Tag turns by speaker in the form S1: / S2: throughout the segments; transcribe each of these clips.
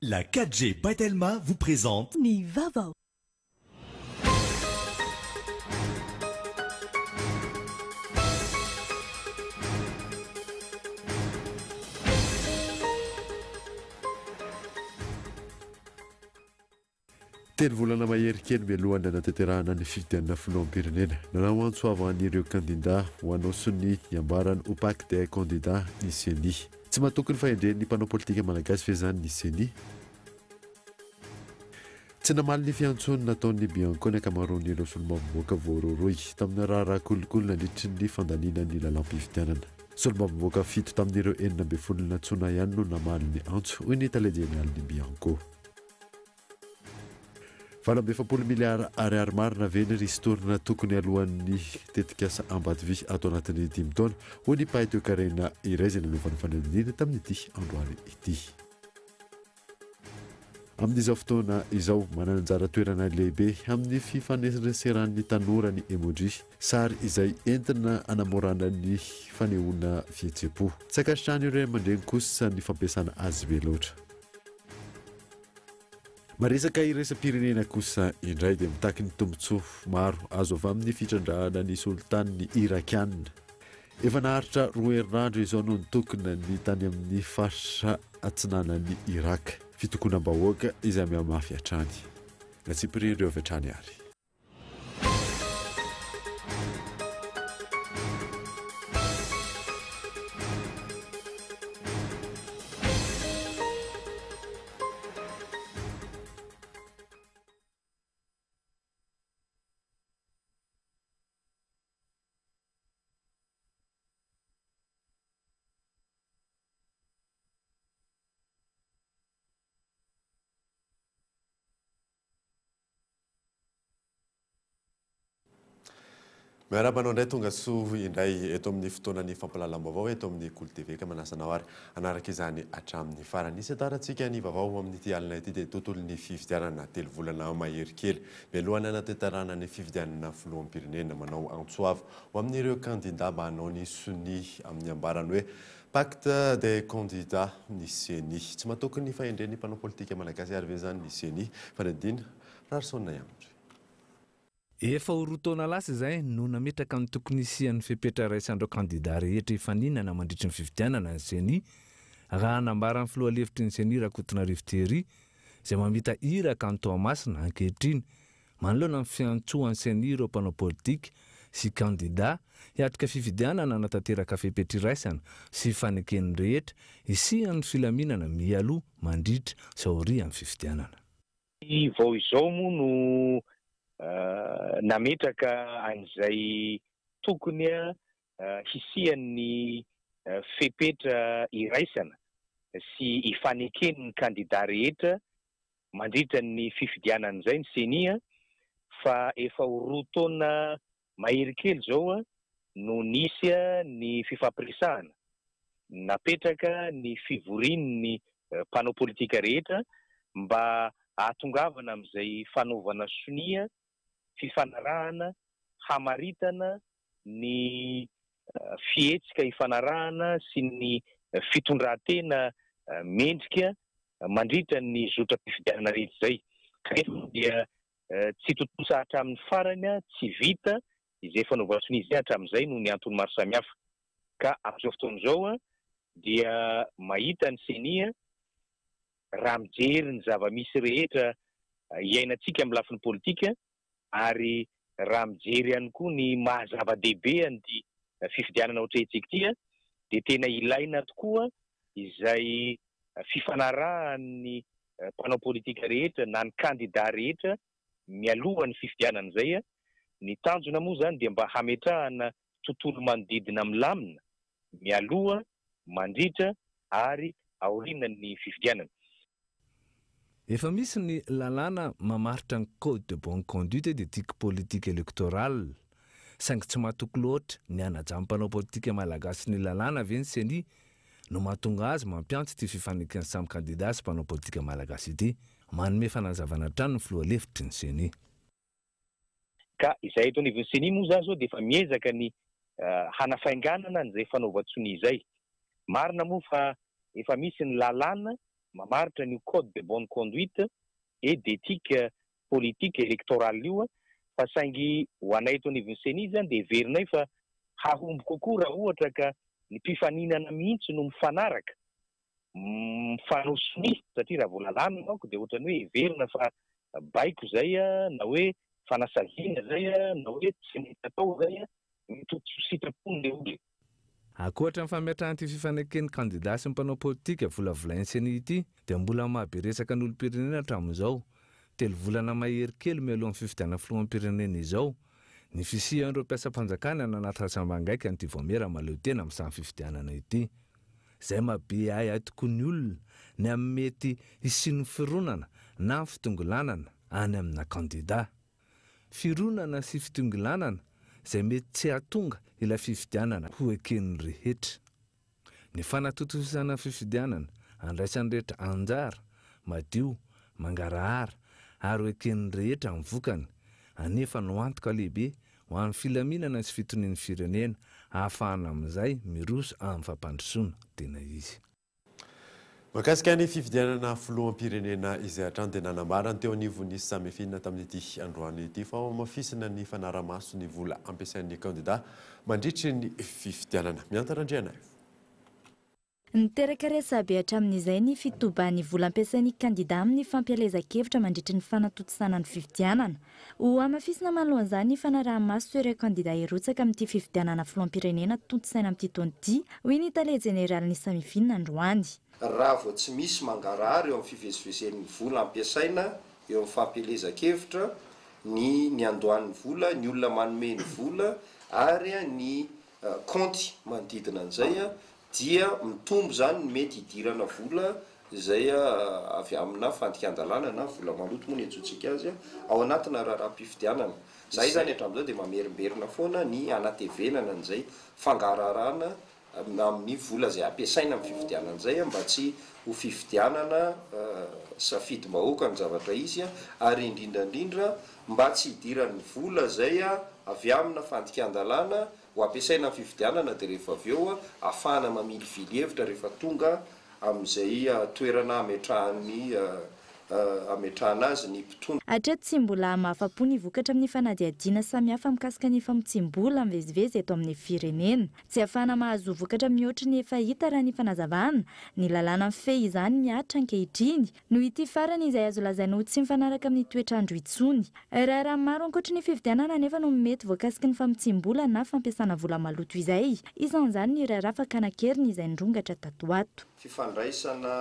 S1: La 4G by Telma vous présente
S2: Ny vaovao.
S3: Telo volana mahery kely mialohan'ny hanatanterahana ny fifidianana filoham-pirenena, nanao antso avo an'ireo kandidà ho hanao sonia ny ambarany ho Pacte des candidats ny Ceni. Tsy matoky ny fahendren'ny mpanao politika malagasy ve izany ny Ceni? Tsy namaly ny fiantsoana nataon'ny Bianco ny ankamaroan'ireo solombavambahoaka voarohirohy tamina raharaha kolikoly nandritry ny fandaniana ny lalàm-pifidianana. Solombavambahoaka fito tamin'ireo 16 nantsoina ihany no namaly ny antso, hoy ny tale jeneralin'ny Bianco. 48 miliara ariary marina ve ny ristourne tokony alohan'ny tetikasa Ambatovy ato anatin'ny dimy taona, hoy ny mpahay toekarena iray izay nanaovana fanadihadiana tamin'ity androany ity. Amin'izao fotoana izao, manana anjara toerana lehibe amin'ny fifaneraseran'ny tanora ny emoji, sary izay entina hanamorana ny fanehoana fihetseham-po. Tsy ankasitrahan'ireo ray aman-dreny kosa ny fampiasana azy be loatra. Maresaka iraisam-pirenena kosa indray dia mitaky ny tombontsoa maro azo avy amin'ny fitrandrahana ny solitany ny Irakiana. Efa naharitra roa herinandro izao no nitokona ny tany amin'ny faritra atsinanan'i Irak. Fitokonam-bahoaka izay mihamafy hatrany. Natsipirian'ireo avy hatrany ary.
S4: Miarahaba anao indray tonga soa indray eto amin'ny fotoanan'ny fampahalalam-baovao eto amin'ny Kolo TV ka manasa anao ary hanaraka izany hatramin'ny farany. Hisantarantsika ny vaovao amin'ity alina ity dia tontolon'ny fifidianana telo volana mahery kely mialohan'ny hanatanterahana ny fifidianana filoham-pirenena. Manao antso avo ho amin'ireo kandida mba hanao ny sonia amin'ny ambarany hoe Pacte des candidats ny Ceni. Tsy matoky ny fahendren'ny mpanao politika malagasy ary ve izany ny Ceni? Fanadihadiana, Raharison Naiandry.
S5: Efa ho roa taona lasa izay no nametraka ny tokony hisian'ny fepetra iraisan'ireo kandida rehetra hifaninana mandritry ny fifidianana ny Ceni, raha nambaran'ny filoha lefitry ny Ceni Rakotonarivo Thierry, izay mamita iraka any Toamasina ankehitriny manoloana ny fiantsoan'ny Ceni ireo mpanao politika sy kandida hiatrika fifidianana hanatanteraka fepetra iraisana sy hifaneken'ny rehetra hisian'ny filaminana mialoha, mandritra sy aorian'ny fifidianana.
S6: Vao izao moa no nametraka an'izay tokony hisian'ny fepetra iraisana sy ifaneken'ny kandida rehetra mandritra ny fifidianana izay ny Ceni fa efa ho roa taona Mahery kely izao no nisy ny fifampiresahana, napetraka ny fivorian'ny mpanao politika rehetra mba hahatongavana amin'izay fanaovana sonia fifanarahana hamaritana ny fihetsika ifanarahana sy ny fitondran-tena mendrika mandritra ny zotram-pifidianana rehetra izay. Kanefa dia Tsy tontosa hatramin'ny farany, tsy vita izay fanaovan-tsonia izay hatramin'izay noho ny antony maro samihafa. Ka amin'izao fotoana izao dia mahita ny Ceni raha mijery ny zava-misy rehetra iainantsika amin'ny lafiny politika ary raha mijery ihany koa ny maha zava-dehibe an'ity fifidianana hotrehintsika ity dia tena ilaina tokoa izay fifanarahan'ny mpanao politika rehetra na ny kandida rehetra mialoha ny fifidianana izay. Ny tanjona moa izany dia mba hametrahana tontolo manodidina milamina mialoha, mandritra ary aorianan'ny fifidianana.
S5: Efa misy ny lalàna mamaritra ny code de bonne conduite et d'éthique politique électorale, saingy tsy matoky loatra ny hanajan'ny mpanao politika malagasy ny lalàna ve ny Ceni no mahatonga azy mampiantso ity fifaneken'ny samy kandida sy mpanao politika malagasy ity? Manome fanazavana hatrany ny filoha lefitry ny Ceni.
S6: Ka izahay eto anivon'ny Ceni moa izany izao dia efa miezaka ny hanafainganana an'izay fanaovan-tsonia izay. Marina moa fa efa misy ny lalàna. mamaritra an'io code de bonne conduite et d'éthique politique électorale io, fa saingy ho anay eto anivon'ny Ceni izany dia heverinay fa hahomby kokoa raha ohatra ka ny mpifaninana mihitsy no mifanaraka, mifanao sonia, satria raha vao lalàna manko dia ohatran'ny hoe heverina fa baiko izay na hoe fanasaziana izay na hoe tsy mety atao izay, mety ho tsy ho sitrapon'ilay olona.
S5: Ankoatra ny fametrahana ity fifaneken'ny kandida sy ny mpanao politika volavolain'ny Ceni ity dia mbola maha be resaka ny olom-pirenena hatramin'izao, telo volana mahery kely mialohan'ny fifidianana filoham-pirenena izao, ny fisian'ireo mpiasam-panjakana nanaty ratsambangaika an'ity vaomiera mahaleo tena amin'izany fifidianana ity. Izay maha be ahiahy tokoa ny olona ny amin'ny mety hisian'ny fironana na ny fitongilanana any amina kandida. Fironana sy fitongilanana izay mety tsy hahatonga ilay fifidianana ho eken'ny rehetra. Ny fanatontosana fifidianana andraisan'ny rehetra anjara, madio, mangarahara ary ho eken'ny rehetra ny vokany anefa no antoka lehibe ho an'ny filaminana sy fitonian'ny firenena ahafahana amin'izay miroso amin'ny fampandrosoana tena izy.
S4: Mahakasika ny fifidianana filoham-pirenena izay hatrany dia nanambara ny teo anivon'ny Samifin tamin'ity androany ity fa hohamafisina ny fanarahamaso ny vola ampiasain'ny kandida mandritry ny fifidianana. Miantara Andrianaivo.
S2: Niteraka resabe hatramin'izay ny fitobahan'ny vola ampiasain'ny kandida amin'ny fampielezan-kevitra mandritry ny fanatontosana ny fifidianana. Ho hamafisina manoloana izany ny fanaraha-maso ireo kandida hirotsaka amin'ity fifidianana filoham-pirenena tontosaina amin'ity taona ity, hoy ny tale jeneralin'ny Samifin androany.
S7: Raha vao tsy misy mangarahara eo amin'ny fivezivezen'ny vola ampiasaina eo amin'ny fampielezan-kevitra, ny niandohan'ny vola, ny olona manome ny vola ary ny kaonty manodidina an'izay dia mitombo izany ny mety hidirana vola izay avy amina fandikan-dalàna na vola maloto moa ny iantsoantsika azy ao anatina raharaham-pifidianana. Izahay izany hatramin'izao dia mamerimberina foana ny hanatevenana an'izay fangaraharana amin'ny vola izay ampiasaina amin'ny fifidianana izay mba tsy ho fifidianana safidim-bahoaka ny zavatra hisy ary indrindra indrindra mba tsy hidiran'ny vola izay avy amina fandikan-dalàna Ho ampiasaina amin'ny fifidianana dia rehefa avy eo ahafahana mamilivily hevitra rehefa tonga amin'izay toerana ametrahan'ny ametrahana azy ny mpitondra.
S2: Hatreto tsy mbola mahafa-po ny vokatra amin'ny fanadihadiana samihafa mikasika ny famotsiam-bola mivezivezy eto amin'ny firenena. Tsy ahafahana mahazo vokatra mihoatry ny efa hita raha ny fanazavana, ny lalàna mifehy izany mihatra ankehitriny. Noho ity farany izay azo lazaina ho tsy mifanaraka amin'ny toetr'andro intsony. Raharaha maro ankoatry ny fividianana anefa no mety voakasiky ny famotsiam-bola na fampiasana vola maloto izay. Isan'izany ny raharaha fakana an-keriny izay nirongatra tato ho ato.
S7: Fifandraisana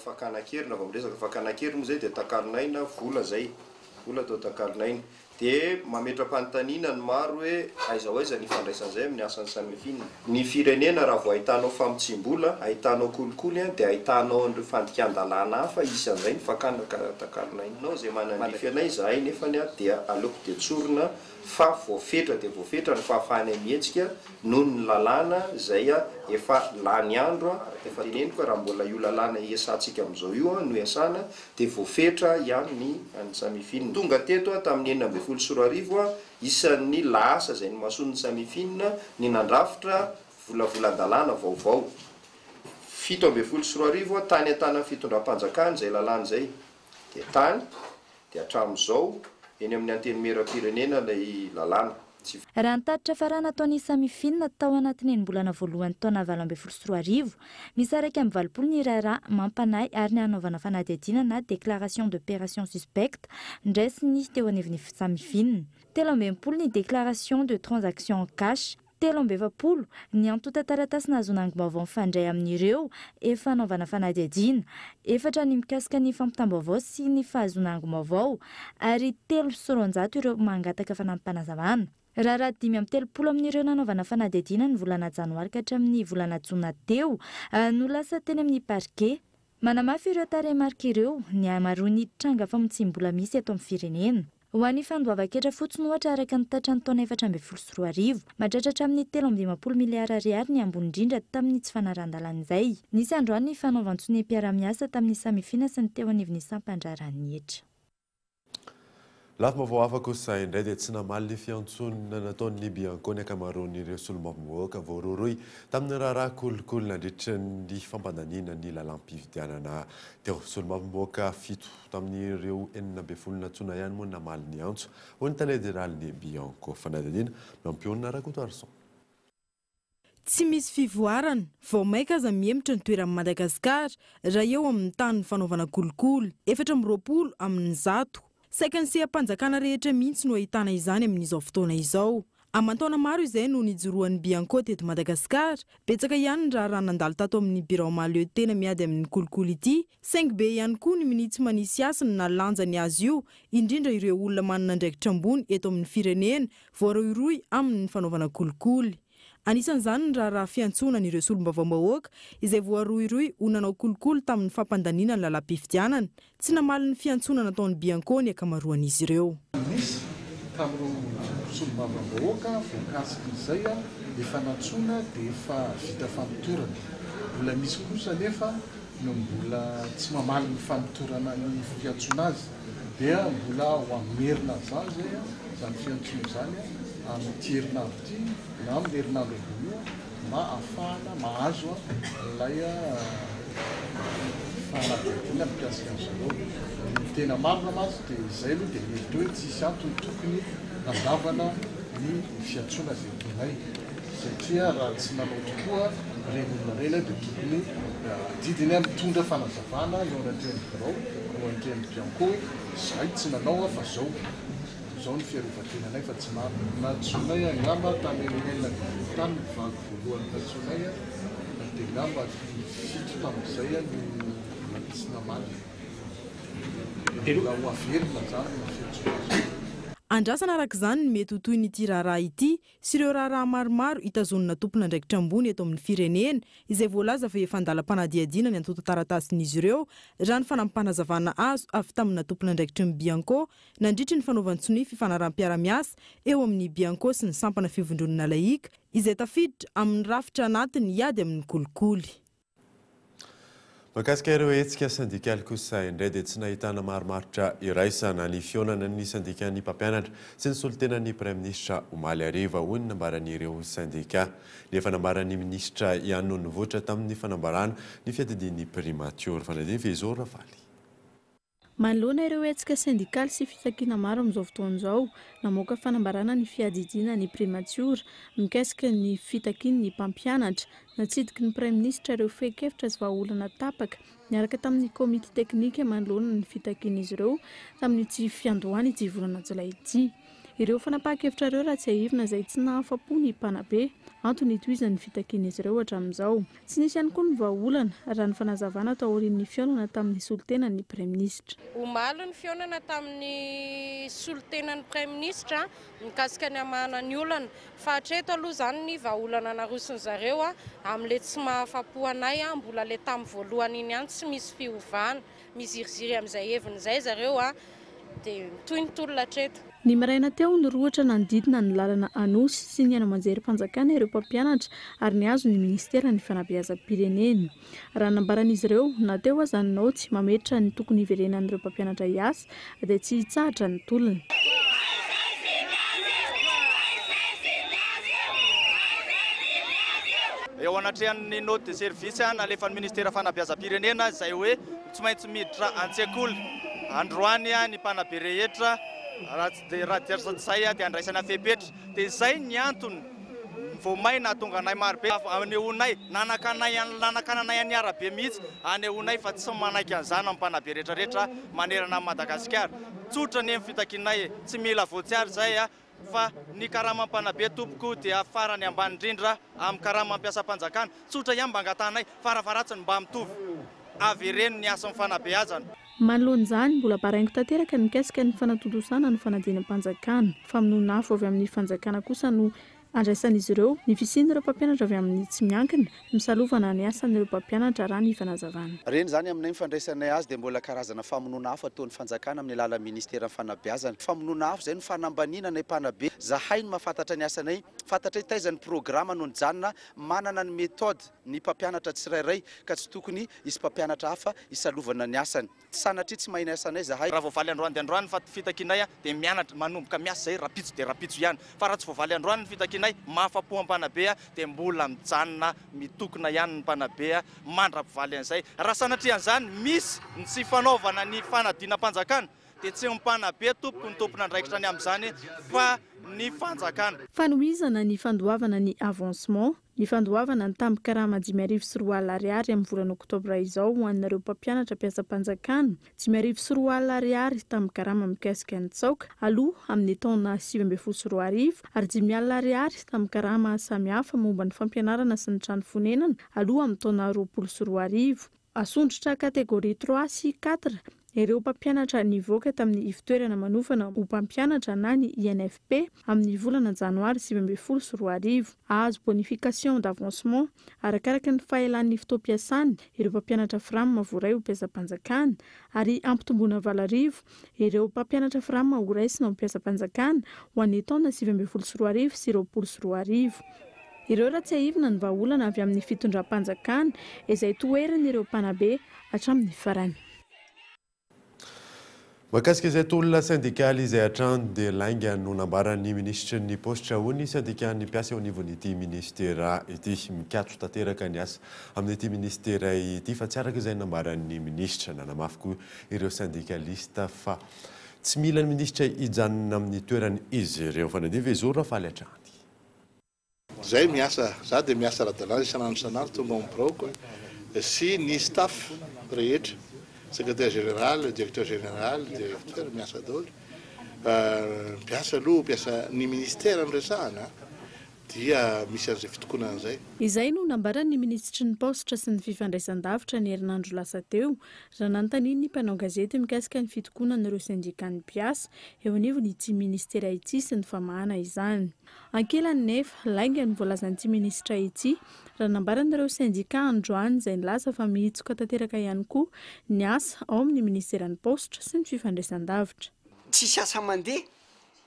S7: fakana an-keriny, raha vao miresaka fakana an-keriny moa izay dia takalon'aina, vola izay, vola atao takalon'aina. Dia mametra-panontaniana ny maro hoe aiza ho aiza ny ifandraisan'izay amin'ny asan'ny Samifin. Ny firenena raha vao ahitanao famotsiam-bola, ahitanao kolikoly dia ahitanao an'ireo fandikan-dalàna hafa isan'izay ny fakana takalon'aina. Nao izay manandrify anay izahay nefany dia aleoko dia tsorina fa voafetra dia voafetra ny fahafahanay mihetsika noho ny lalàna izay efa lany andro, efa teneniko raha mbola io lalàna iasantsika amin'izao io no iasana dia voafetra ihany ny an'ny Samifin. Tonga teto aho tamin'ny 2016, isan'ny lahasa izay nomasonin'ny Samifin ny nandrafitra volavolan-dalàna vaovao. 2017, tany an-tanan'ny fitondram-panjakana izay lalàna izay, dia tany, dia hatramin'izao eny amin'ny Antenimierampirenena ilay lalàna. Tsy.
S2: Raha ny tatitra farany nataon'ny Samifin tao anatin'ny enim-bolana voalohan'ny taona 2018, misy 81 ny raharaha mampanahy ary ny hanaovana fanadihadiana na déclaration d'opération suspecte ndraisin'ny teo anivon'ny Samifin. 63 ny déclaration de transaction en cash, 43 ny antontan-taratasy nahazoana angom-baovao mifandray amin'ireo efa hanaovana fanadihadiana, efatra ny mikasika ny fampitam-baovao sy ny fahazoana angom-baovao ary 203 ireo mangataka fanampim-panazavana. Raharaha 35 amin'ireo nanaovana fanadihadiana ny volana janoary ka hatramin'ny volana jona teo no lasa teny amin'ny parquet. Manamafy ireo tarehimarika ireo ny hamaroan'ny tranga famotsiam-bola misy eto amin'ny firenena. Ho an'ny fandoavan-ketra fotsiny ohatra araka ny tatran'ny taona 2014, mahatratra hatramin'ny 53 miliara ariary ny ambony indrindra tamin'ny tsy fanarahan-dalàna izay. Nisy androany ny fanaovan-tsoniam-piaraha-miasa tamin'ny Samifin sy ny teo anivon'ny sampan-draharahan'ny hetra.
S4: Lafim-baovao hafa kosa indray dia tsy namaly ny fiantsoana nataon'ny Bianco ny ankamaroan'ireo solombavambahoaka voarohirohy tamin'ny raharaha kolikoly nandritra ny fampandaniana ny lalàm-pifidianana teo. Solombavambahoaka 7 tamin'ireo 16 nantsoina ihany moa namaly ny antso, hoy ny tale jeneralin'ny Bianco. Fanadihadiana Mampionona Rakotoarison.
S8: Tsy misy fivoarana, vao mainka aza mihemotra ny toeran'i Madagasikara raha eo amin'ny tahan'ny fanaovana kolikoly, 24 amin'ny 100. Saika ny seha-panjakana rehetra mihitsy no ahitana izany amin'izao fotoana izao. Aman-taona maro izay no nijoroan'ny Bianco teto Madagasikara, betsaka ihany ny raharaha nandalo tato amin'ny birao mahaleo tena miady amin'ny kolikoly ity, saingy be ihany koa ny minia tsy manisy hasiny na lanjany azy io, indrindra ireo olona manana andraikitra ambony eto amin'ny firenena voarohirohy amin'ny fanaovana kolikoly. Anisan'izany ny raharaha fiantsoana an'ireo solombavambahoaka izay voarohirohy ho nanao kolikoly tamin'ny fampandaniana ny lalam-pifidianana. Tsy namaly ny fiantsoana nataon'ny Bianco ny ankamaroan'izy ireo.
S9: Nisy tamin'ireo solombavambahoaka voakasik'izay efa nantsoina dia efa vita famotorana. Mbola misy kosa nefa no mbola tsy mamaly ny famotorana ny fiantsoana azy, dia mbola ho hamerina an'izany zay zany fiantsoana izany amin'ity herinandro ity na amin'ny herinandro ambony io mba ahafahana mahazo ilay fanadihadiana mikasika azy ireo. Ny tena marina mantsy dia izay aloha dia mihevitra hoe tsisy antony tokony handavana ny fiantsoana izay ataonay, satria raha tsy nanao tokoa ireny olona ireny dia tokony adidiny mitondra fanazavana eo anatrehan'ny birao, eo anatrehan'ny Bianco hoe zahay tsy nanao fa zao zao ny fiarovan-tenanay fa tsy marina. Nantsoinay angamba tany amin'ny 16 tany ny vague voalohany nantsoinay, dia angamba 7 tamin'izay no tsy namaly. Dia mbola ho averina zany ny fiantsoana azy.
S8: Andrasana araka izany ny mety ho toy ny ity raharaha ity sy ireo raharaha maromaro hitazonina tompon'andraikitra ambony eto amin'ny firenena izay voalaza fa efa an-dalam-panadihadiana ny antontan-taratasin'izy ireo, raha ny fanampim-panazavana azo avy tamina tompon'andraikitry ny Bianco nandritry ny fanaovan-tsonia fifanaraham-piarahamiasa eo amin'ny Bianco sy ny sampana fivondronana laika izay tafiditra amin'ny rafitra anatiny hiady amin'ny kolikoly.
S4: Mahakasika ireo hetsika sendikaly kosa indray dia tsy nahitana marimaritra iraisana ny fihaonana ny sendikan'ny mpampianatra sy ny solontenan'ny praiminisitra omaly hariva, hoy ny nambaran'ireo sendika. Ny efa nambaran'ny minisitra ihany no nivoitra tamin'ny fanambarana ny fiadidian'ny primatiora. Fanadihadiana Vezo Ravaly.
S10: Manoloana ireo hetsika sendikaly sy fitakiana maro amin'izao fotoana izao, namoaka fanambarana ny fiadidiana ny primatiora mikasika ny fitakian'ny mpampianatra. Natsidiky ny praiminisitra ireo fehin-kevitra sy vahaolana tapaka niaraka tamin'ny komity teknika manoloana ny fitakian'izy ireo tamin'ity fiandohan'ity volana jolay ity. Ireo fanapahan-kevitra ireo raha tsiahivina izay tsy nahafa-po ny mpanabe, antony itohizan'ny fitakian'izy ireo hatramin'izao. Tsy nisy ihany koa ny vahaolana, raha ny fanazavana taorian'ny fihaonana tamin'ny solontenan'ny praiminisitra.
S11: Omaly ny fihaonana tamin'ny solontenan'ny praiminisitra mikasika ny hamahana ny olana. Fa hatreto aloha izany ny vahaolana narosony zareo amin'ilay tsy mahafa-po anay, mbola ilay tamin'ny voalohany iny ihany, tsy misy fiovana. Miziriziry amin'izay heviny izay zareo dia mitohy ny tolona hatreto.
S10: Ny maraina teo nirohotra nanodidina ny lalana Anosy sy ny haino aman-jerim-panjakana ireo mpampianatra ary nihazo ny ministeran'ny fanabeazam-pirenena. Raha nambaran'izy ireo, na teo aza ny naoty mametra ny tokony hiverenan'ireo mpampianatra hiasa dia tsy hitsahatra ny tolona.
S12: Eo anatrehan'ny note de service nalefan'ny ministera fanabeazam-pirenena izay hoe tsy maintsy miditra an-tsekoly androany ny mpanabe rehetra, raha tsy dia raha tsy izay dia andraisana fepetra. Dia izay ny antony vao may nahatonga anay marobe anehoanay nanakanay nanakananay an'ny arabe mihitsy anehoanay fa tsy manaiky an'izany amin'ny mpanabe rehetrarehetra manerana an'i Madagasikara. Tsotra anie ny fitakianay, tsy mila voatsiary izay fa ny karama mpanabe tompoko dia farany ambany indrindra amin'ny karama mpiasam-panjakana. Tsotra ihany mba angatahanay, farafaharatsiny mba mitovy avereno ny hasin'ny fanabeazana.
S10: Manoloana izany, mbola baraingo tanteraka ny mikasika ny fanatontosana ny fanadinam-panjakana. Famonoana afo avy amin'ny fanjakana kosa no Andraisan'izy ireo ny fisian'ireo mpampianatra avy amin'ny tsy miankina misalovana ny asan'ireo mpampianatra raha ny fanazavana.
S13: Ireny izany aminay ny fandraisanay azy dia mbola karazana famonoana afo ataon'ny fanjakana amin'ny alalan'ny ministeran'ny fanabeazana. Famonoana afo izay no fanambaniana anay mpanabe. Zahay no mahafantatra ny asanay, fantatray taiza ny programa no nijanona, manana ny méthode ny mpampianatra tsirairay ka tsy tokony hisy mpampianatra hafa hisalovana ny asany. Tsy sanatria tsy mahay ny asanay zahay.
S12: Raha voavaly androany dia androany ny fitakianay dia mianatra, manomboka miasa izay rahampitso dia rahampitso ihany. Fa raha tsy voavaly androany ny fitakianay, mahafapo mpanabe dia mbola mijanona mitokona ihany ny mpanabe mandra-pivaly an'izay. Raha sanatria an'izany misy ny tsy fanaovana ny fanadinam-panjakana dia tsy ny mpanabe tompoko no tompon'andraikitra ny amin'izany fa ny fanjakana.
S10: Fanohizana ny fandoavana ny avancement Ny fandoavana ny tambin-karama 2005 ariary amin'ny volana oktobra izao ho an'ireo mpampianatra mpiasam-panjakana, 2005 ariary tambin-karama mikasika ny tsaoka aloha amin'ny taona 2019 ary 50 ariary tambin-karama samihafa momba ny fampianarana sy ny trano fonenana aloha amin'ny taona 2020. Asondrotra catégorie trois sy quatre ireo mpampianatra nivoaka tamin'ny ivotoerana manofana ho mpampianatra na ny INFP amin'ny volana janoary 2019. Hahazo bonification d'avancement arakaraka ny fahelan'ny fotoam-piasany ireo mpampianatra Fram voaray ho mpiasam-panjakana ary hampitomboina 8000 ireo mpampianatra Fram horaisina ho mpiasam-panjakana ho an'ny taona 2019 sy 2020. Ireo raha tsiahivina ny vahaolana avy amin'ny fitondram-panjakana izay toherin'ireo mpanabe hatramin'ny farany.
S4: Mahakasika izay tolona sendikaly izay hatrany dia lainga no nambaran'ny minisitry ny paositra hoy ny sendikan'ny mpiasa eo anivon'ity minisitera ity. Mikatso tanteraka ny asa amin'ity minisitera ity fa tsy araka izay nambaran'ny minisitra. Nanamafy koa ireo sendikalista fa tsy mila ny minisitra hijanona amin'ny toerany izy ireo. Fanadino Vezo Rafaly hatrany.
S9: Zay miasa, za dia miasa ara-dalàna isan'andro isan'andro tonga ao amin'ny biraoko sy ny staff rehetra, secrétaire général, directeur général, directeur miasa daholo. Mpiasa aloha, mpiasa ny ministère no resahana dia misy an'izay fitokonana izay.
S10: Izay no nambaran'ny minisitry ny paositra sy ny fifandraisan-davitra ny herinandro lasa teo raha nanontanian'ny mpanao gazety mikasika ny fitokonan'ireo sendikan'ny mpiasa eo anivon'ity minisitera ity sy ny famahana izany. Ankilany nefa, lainga no voalazan'ity minisitra ity, raha nambaran'ireo sendika androany izay nilaza fa mihitsoka tanteraka ihany koa ny asa ao amin'ny minisiteran'ny paositra sy ny fifandraisan-davitra.
S14: Tsisy asa mandeha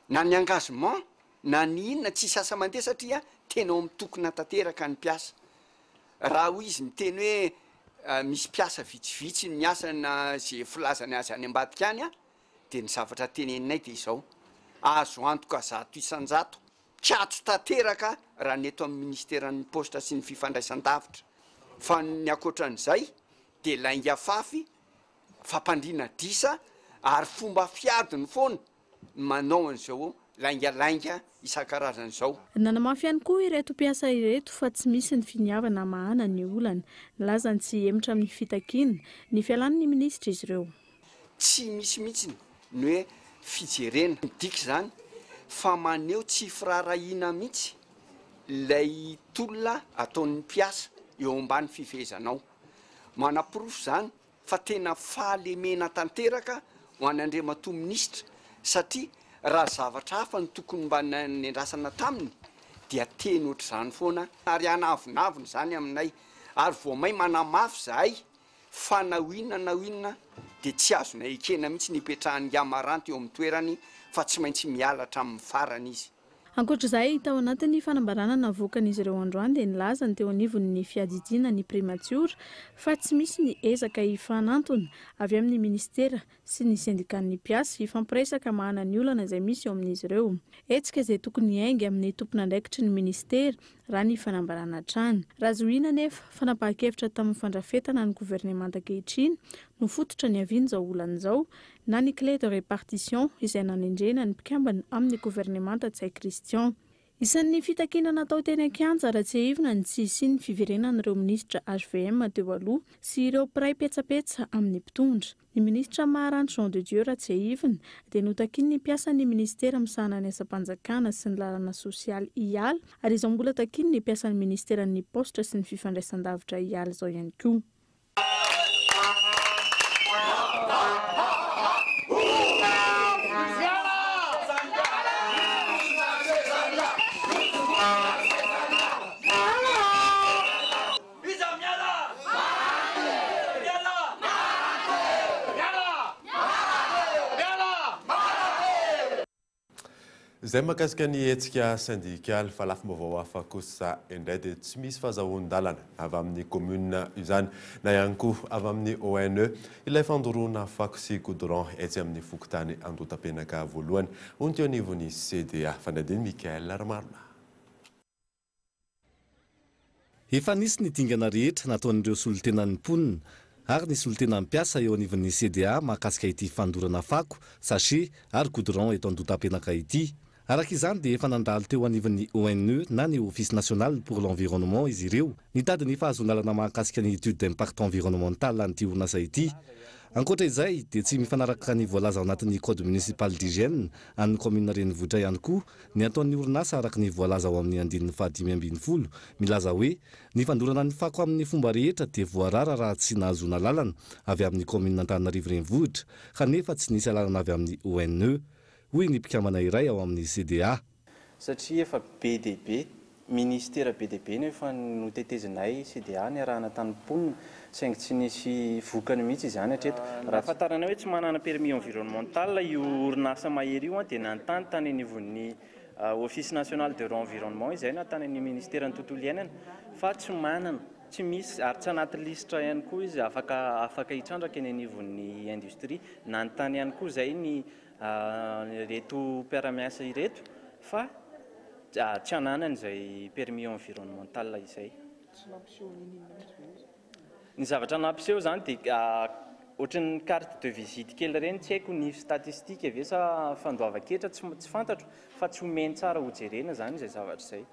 S14: na ny engagement na ny inona tsisy asa mandeha satria tena ao mitokona tanteraka ny mpiasa. Raha hoy izy miteny hoe misy mpiasa vitsivitsy miasa na ze filazany azy any ambadika any Dia ny zavatra teneninay dia izao, azo antoka 100%, mikatso tanteraka raha ny eto amin'ny minisiteran'ny paositra sy ny fifandraisan-davitra, fa ny ankoatran'izay dia lainga fafy, fampandriana disa ary fomba fiadiny foana ny manao an'izao laingalainga isan-karazany izao.
S10: Nanamafy ihany koa ireto mpiasa ireto fa tsy misy ny finiavana hamahana ny olana. Nilaza ny tsy hihemotra amin'ny fitakiana ny fialan'ny minisitra izy ireo.
S14: Tsy misy mihitsy ny hoe fijerena. Midika izany fa maneho tsy firaharahiana mihitsy ilay tolona ataon'ny mpiasa eo ambany fifehezanao. Manaporofo izany fa tena fahalemena tanteraka ho an'Andriamatoa Minisitra satria raha zavatra hafa no tokony mba nendrasana taminy dia teny ohatr'izany foana ary hanavonavona izany aminay ary vao may manamafy izahay Fa na ho inona na ho inona dia tsy azonay ekena mihitsy ny hipetrahan'ingahy Maranty eo amin'ny toerany fa tsy maintsy miala hatramin'ny farany izy.
S10: Ankoatra izay, tao anatin'ny fanambarana navoakan'izy ireo androany dia nilaza ny teo anivon'ny fiadidiana ny primatiora fa tsy misy ny ezaka hifanantona avy amin'ny minisitera sy ny sendikan'ny mpiasa hifampiresaka hamahana ny olana izay misy eo amin'izy ireo. Hetsika izay tokony hiainga amin'ny tompon'andraikitry ny minisitera raha ny fanambarana hatrany. Raha zohiana anefa, fanapahan-kevitra tamin'ny fandrafetana ny governemanta ankehitriny no fototra niavian'izao olana izao, na ny clé de répartition izay nanendrena ny mpikambana amin'ny governemanta Ntsay Christian. Isan'ny fitakiana natao teny an-kianja raha tsiahivina ny tsy hisian'ny fiverenan'ireo minisitra hvm teo aloha sy ireo mpiray petsapetsa amin'ny mpitondra. Ny minisitra Maharanty Jean de Dieu raha tsiahivina dia notakian'ny mpiasan'ny minisitera misahana ny asam-panjakana sy ny lalana sosialy hiala ary izao mbola takian'ny mpiasan'ny minisiteran'ny paositra sy ny fifandraisandavitra hiala izao ihany koa.
S4: Izay mahakasika ny hetsika sendikaly fa lafim-baovao hafa kosa indray dia tsy misy fahazahoan-dalana avy amin'ny commune izany na ihany koa avy amin'ny ONE ilay fandoroana fako sy goudron etsy amin'ny fokontany Andotapenaka voalohany hoy ny teo anivon'ny CDA. Fanadihadian'i Mickaël Ramarolahy.
S15: Efa nisy ny dingana rehetra nataon'ireo solontenan'ny mponina ary ny solontenan'ny mpiasa eo anivon'ny CDA mahakasika ity fandorana fako, sachet ary goudron eto Andotapenaka ity. Araka izany dia efa nandalo teo anivon'ny ONE na ny Office National pour l'Environnement izy ireo nitady ny fahazoan-dalana mahakasika ny étude d'impact environnemental an'ity orinasa ity. Ankoatra izay dia tsy mifanaraka ny voalaza ao anatin'ny Code municipal d'hygiène an'ny kaominina renivohitra ihany koa Ny ataon'ny orinasa araka ny voalaza ao amin'ny andininy faha-15 milaza hoe ny fandorana ny fako amin'ny fomba rehetra dia voarara raha tsy nahazoana alalana avy amin'ny kaominina Antananarivo Renivohitra kanefa tsy nisy alalana avy amin'ny ONE, hoy ny mpikambana iray ao amin'ny CDA.
S16: Satria efa be dia be, ministera be dia be no efa notetezinay CDA niarahana tamin'ny mponina saingy tsy nisy vokany mihitsy izany hatreto. Raha ahafantaranay hoe tsy manana permis environnemental io orinasa Mahery io dia nanontany tany anivon'ny Office national de l'environnement izay na tany amin'ny ministeran'ny tontolo iainana fa tsy manana, tsy misy ary tsy anaty lisitra ihany koa izy afaka afaka hitrandraka eny anivon'ny industrie. Nanontany ihany koa izay ny ireto mpiara-miasa ireto fa tsy ananany izay permis environnemental izay.
S9: Tsy nampiseho n'inon'inona mihitsy ve izy?
S16: Ny zavatra nampiseho izany dia ohatran'ny carte de visite kely ireny, tsy haiko ny statistique ve sa fandoavan-ketra tsy fantatro fa tsy omeny tsara hojerena izany izay zavatra izay.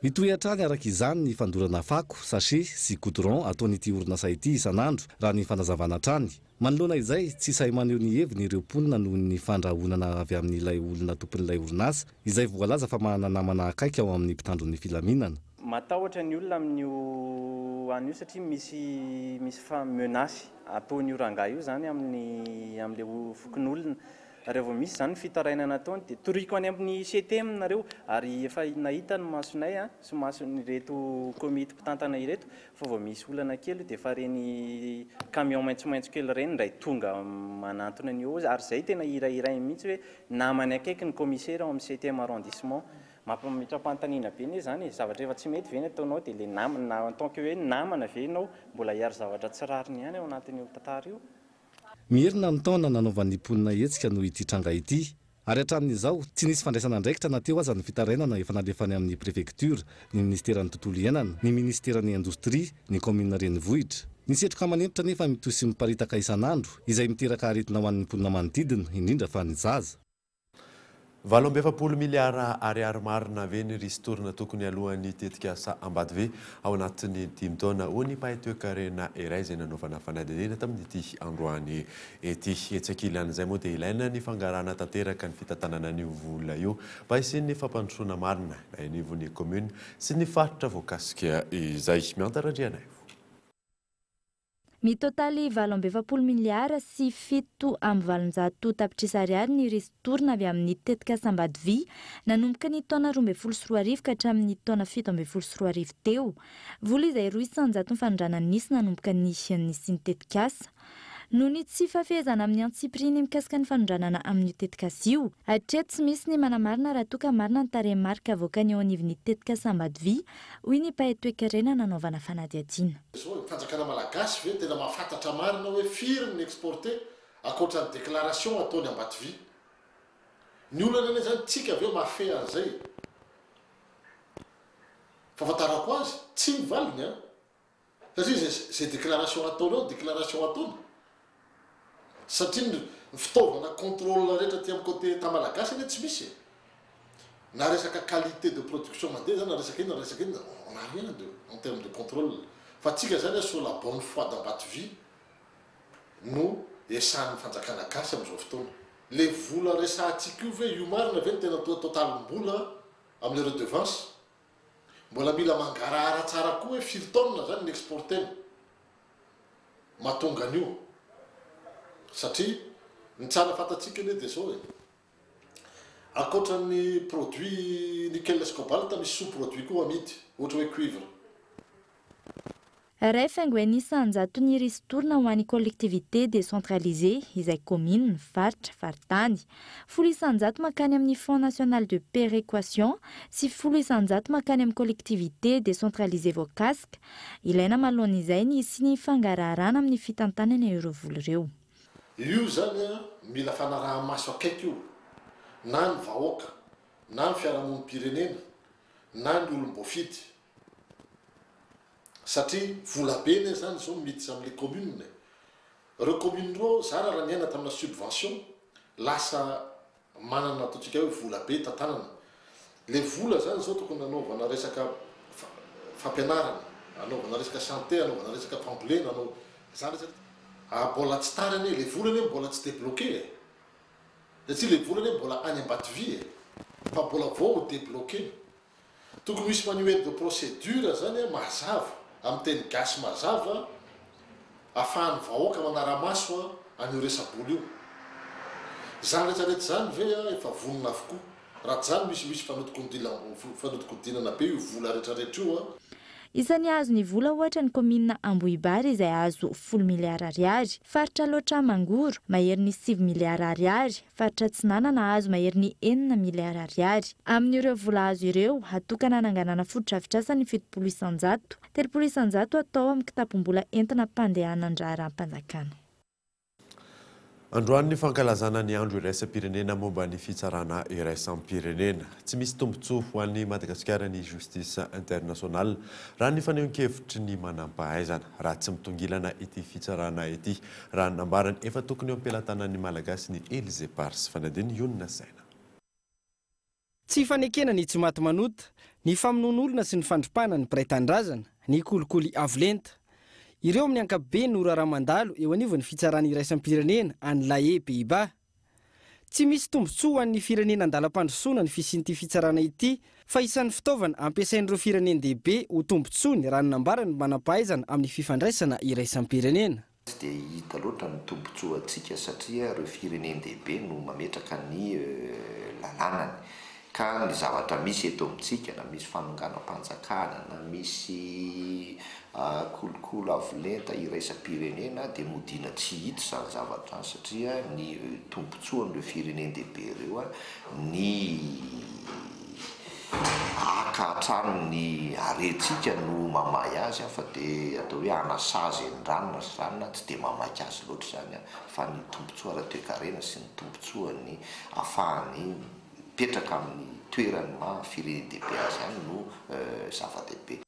S15: Mitohy hatrany araka izany ny fandorana fako, sachet, sy goudron ataon'ity orinasa ity isan'andro, raha ny fanazavana hatrany. Manoloana izay, tsy sahy maneho ny heviny ireo mponina noho ny fandrahonana avy amin'ilay olona tompon'ilay orinasa, izay voalaza fa manana namana akaiky ao amin'ny mpitandro ny filaminana.
S16: Matahotra ny olona amin'io an'io satria misy misy fa menace ataon'io rangahy io zany amin'ny amin'ilay fokonolona. Raha vao misy izany ny fitarainana ataony dia toriko any amin'ny CTM nareo ary efa nahita ny masonay sy mason'ireto komity mpitantana ireto Fa vao misy olana kely dia efa ireny camion maitsomaitso kely ireny indray tonga manantona ny eo ary izay tena hirahirainy mihitsy hoe namany akaiky ny commissaire ao amin'ny septième arrondissement. Mampametra-panontaniana be anie izany e, zavatra efa tsy mety ve ny ataonao dia ilay namana na en tant que hoe namana ve ianao mbola hiaro zavatra tsy rariny ihany ao anatin'io tantara io?
S15: Miherina ny taona nanaovan'ny mponina hetsika noho ity tranga ity. Ary hatramin'izao, tsy nisy fandraisana andraikitra na teo aza ny fitarainana efa nalefa any amin'ny prefektiora, ny minisiteran'ny tontolo iainana, ny minisiteran'ny indostria, ny kaominina renivohitra. Ny setroka manentotra anefa mitohy sy miparitaka isan'andro, izay miteraka aretina ho an'ny mponina manodidina, indrindra fa ny zaza.
S4: 48 miliara ariary marina ve ny ristourne tokony aloan'ny tetikasa Ambatobe ao anatin'ny dimy taona, hoy ny mpahay toekarena iray izay nanaovana fanadihadiana tamin'ity androany ity. Etsy ankilan'izay moa dia ilaina ny fangarahana tanteraka ny fitantanana an'io vola io mba hisian'ny fampandrosoana marina na eny anivon'ny kaominina sy ny faritra voakasika izay. Mianta Randrianaivo.
S2: Mitotaly 48 miliara sy 807 tapitrisa ariary ny ristourne avy amin'ny tetikasa Ambadivy nanomboka ny taona 2012 ka hatramin'ny taona 2017 teo. Vola izay 2% ny fanondranana nisy nanomboka ny nisian'ny tetikasa. Noho ny tsy fahafehezana amin'ny antsipiriany mikasika ny fanondranana amin'io tetikasa io. Hatreto tsy misy ny manamarina raha toa ka marina ny tarehimarika avoakany eo anivon'ny tetikasa Ambadivy, hoy ny mpahay toekarena nanaovana fanadihadiana.
S9: Zao e, fanjakana malagasy ve tena mahafantatra marina hoe firy ny exporter ankoatra ny déclaration ataony Ambatovy? Ny olana anie zany tsika ve mahafehy an'izay e? Fahafantarako azy, tsia ny valiny an! Satria zay zay déclaration ataony eo déclaration ataony. Satria ny fitaovana contrôle rehetra aty amin'ny côté Etat malagasy anie tsy misy e. Na resaka qualité de production mandeha zany na resaka inona na resaka inona, on a rien de en terme de contrôle. Fa tsika zany sur la bonne foi d'Ambatovy no esahan'ny fanjakana gasy amin'izao fotoana. Le vola resahantsika io ve io marina ve no tena totalim-bola amin'le redevance? Mbola mila mangarahara tsara koa hoe firy tonnes zany ny exporter-na mahatonga an'io satria ny tsara fantatsika anie dia zao e, ankoatra ny produit nickel sy cobalt misy sous produit koa amidy ohatra hoe cuivre.
S2: 1,1 isan-jaton'ny ristourne ho an'ny collectivité décentralisée izay kaominina, faritra, faritany. 10% mankany amin'ny Fonds national de péréquation sy 10% mankany amin'ny collectivité décentralisée voakasika. Ilaina manoloana izay ny hisian'ny fangaraharana amin'ny fitantanana ireo vola ireo.
S9: Io izany mila fanaraha-maso akaiky io, na ny vahoaka, na ny fiarahamonim-pirenena, na ny olom-boafidy. Satria vola be anie zany zao miditra amle commune e. Reo commune reo zara raha niaina tamina subvention lasa manana ataontsika hoe vola be tantanana. Le vola zany zao tokony hanaovana resaka fampianarana, hanaovana resaka santé, hanaovana resaka fambolena, hanao zany rehetra. Ah mbola tsy tara anie, le vola anie mbola tsy debloquer e. Satria le vola anie mbola any Ambatovy e. Fa mbola vao ho debloquer. Tokony hisy manuel de procédure zany mazava, amin'ny teny gasy mazava, afahan'ny vahoaka manara-maso an'io resa-bola io. Izany rehetra rehetra izany ve efa vonona avokoa? Raha tsy izany misy misy fanodikodinana be io vola rehetra rehetra io.
S2: Isan'ny hahazo ny vola ohatra ny kaominina Ambohibary izay hahazo 10 miliara ariary, faritra Alaotra Mangoro, maherin'ny 9 miliara ariary, faritra Atsinanana hahazo maherin'ny 6 miliara ariary. Amin'ireo vola azo ireo, hatokana hananganana fotodrafitrasa ny 70%, 30% atao amin'ny kitapom-bola entina hampandehanan-draharaham-panjakana.
S4: Androany ny fankalazana ny andro iraisam-pirenena momba ny fitsarana iraisam-pirenena. Tsy misy tombontsoa ho an'i Madagasikara ny Justice Internationale, raha ny fanehoan-kevitry ny manampahaizana. Raha tsy mitongilana ity fitsarana ity, raha ny nambarany, efa tokony eo am-pelatanan'ny Malagasy ny Elysée Pars. Fanadino Ionona Saina.
S17: Tsy fanekena ny tsimatimanota, ny famonoan'olona sy ny fandripahana ny mpiray tanindrazana, ny kolikoly avo lenta. Ireo amin'ny ankapobeny no raharaha mandalo eo anivon'ny fitsarana iraisam-pirenena any La Haye, Pays-Bas. Tsy misy tombontsoa ho an'ny firenena andalam-pandrosoana ny fisian'ity fitsarana ity fa isan'ny fitaovana ampiasain'ireo firenen-dehibe ho tombontsoany raha ny nambaran'ny manam-pahaizana amin'ny fifandraisana iraisam-pirenena.
S18: Tsy dia hita loatra ny tombotsoantsika satria ireo firenen-dehibe no mametraka ny lalànany. Ka ny zavatra misy eto amintsika na misy fanonganam-panjakana na misy kolikoly avo lenta iraisam-pirenena dia modiana tsy hita izany zavatra izany satria ny tombotsoan'ireo firenen-dehibe ireo ny Haka hatrany ny harentsika no mamay azy fa dia atao hoe hanasazy an'i ranona sy ranona tsy dia mamaika azy loatra izany fa ny tombontsoa ara-toekarena sy ny tombontsoan'ny afahany mipetraka amin'ny toerany maha firenen-dehibe azy ihany no zava-dehibe.